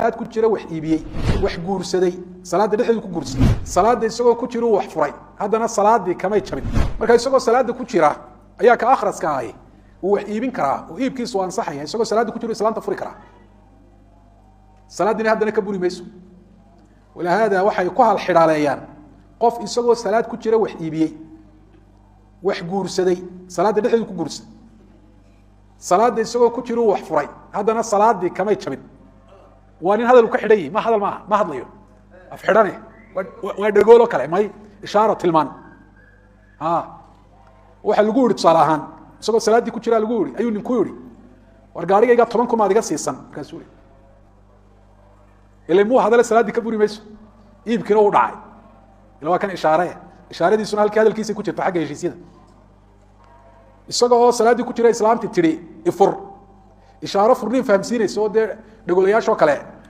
Salaad ku jira wax iibiyey, wax guursaday, salaadda dhexdeedu ku guursaday, salaadda isagoo ku jira wax furay, haddana salaadii kamay jabin. Marka isagoo salaada ku jira ayaa ka akhraska ahi uu wax iibin karaa oo iibkiisu u ansaxaya. Isagoo salaadda ku jiro islaanta furi karaa, salaaddiina haddana ka buri mayso. Walihaada waxay ku halxidhaaleeyaan qof isagoo salaad ku jira wax iibiyey, wax guursaday, salaadda dhexdeedu ku guursaday, salaadda isagoo ku jira wax furay, haddana salaadii kamay jabin. Waa nin hadal u ka xidhan yihi, ma hadal maaha, ma hadlayo, af xidhane, waa dhegoolo kale, may ishaaro tilmaan. Waxaa lagu yihi tusaale ahaan, isagoo salaaddii ku jiraa lagu yihi, ayuu ninku yihi: "War gaarigayga 10,000 maad iga siisan?" Markaasuu i ila muu hadale, salaaddii ka buri mayso, iibkiina u dhacay, ila waa kan ishaare, ishaaradiisuna halkii hadalkiisay ku jirta xagga heshiisyada. Isaga oo salaaddii ku jira islaamti tidhi "Ifur", ishaaro furniin fahamsiinaysa oo dee dhegolayaashoo kale.